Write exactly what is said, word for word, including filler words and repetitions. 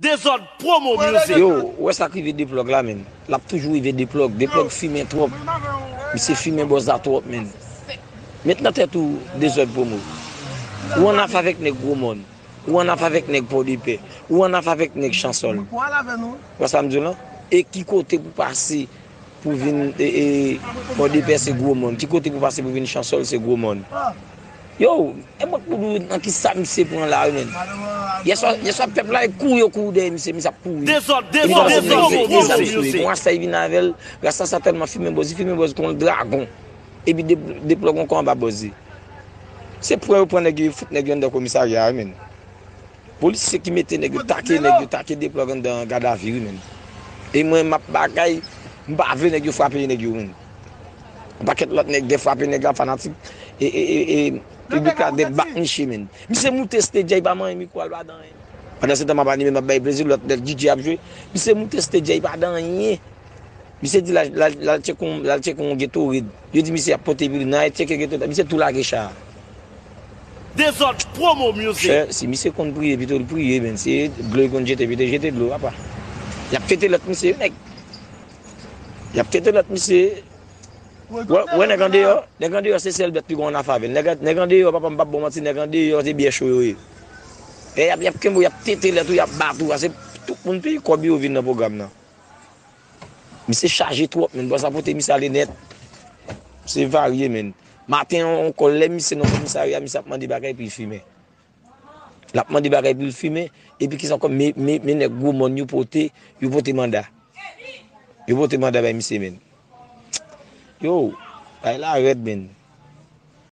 Dezòd Promo Music. Yo, ou wè sa k rive Deplòg la, menn. L ap toujou rive Deplòg. Deplòg fimen twòp. Misye fimen bòz la twòp, menn. Met nan tèt ou Dezòd Promo. Ou annafè avèk nèg Gwomòn. Ou annafè avèk nèg Pòdepè. Ou annafè avèk nèg Chansòl. Ou wè sa m di w lan? E ki kote pou pase pou vin e, e, Pòdepè se Gwomòn? Ki kote pou pase pou vin Chansòl se Gwomòn? Yo, e mwen k pou di w nan kisa misye pran la wi, menn. Yèswa, yèswa pèp la e kouri, yo kouri dèyè misye, misye ap kouri. Dezòd, Epi l ap dezòd, mete dezòd, zam sou li. dezòd. Bon, sa e vin avè l, grasa sa tèlman fimen bòz, li fimen bòz kon dragon. Epi de, Deplòg ankò anba bòz li. Se pran yo pran nèg yo, yo fout nèg yo anndan komisarya a wi, menn. Polisye ki mete nèg yo, take nèg yo, take Deplòg anndan gadavi wi, menn. E mwen m ap bagay, m pa vle nèg yo frape nèg yo, menn. Yon pakèt lòt nèg gen frape nèg la fanatik. E, e, e, e piblik la debak misye, menn. Misye moute stedya, li pa manyen mikwo a, li pa dan anyen. Pandan se tan m ap anime, m ap bay plezi, lòt, lòt D J ap jwe. Misye moute stedya, li pa dan anyen. Misye di l al, l al, l al tcheke yon, l al tcheke yon Gatorade. Yo di misye ap pote pou li, nan al tcheke Gatorade, misye tou lage cha a. Dezòd Promo Music. Frè, si misye konn priye, pito l priye, menn. Si dlo l konn jete, pito l jete dlo, papa. Y ap tete lòt misye, wi, nèg. Y ap tete lòt misye. Wè, wè nèg andeyò, nèg andeyò se sèl bèt li gon annafè avè l. Nèg, nèg andeyò, papa m p ap ba w manti, nèg andeyò se byè cho yo ye. E y ap, y ap kenbe w, y ap tete lòt ou, y ap bat ou, paske tout moun peye kòb yo vin nan pwogram nan. Misye chaje twòp, menn. Bòs la pote misye ale nèt. Misye varye, menn. Maten an ankò, lè misye nan komisarya, misye ap mande bagay epi l fimen. L ap mande bagay pou l fimen, epi kisa ankò, men, men, men nèg Gwomòn yo pote, yo pote manda. Yo pote manda bay misye, menn. Yo, bagay la rèd, menn.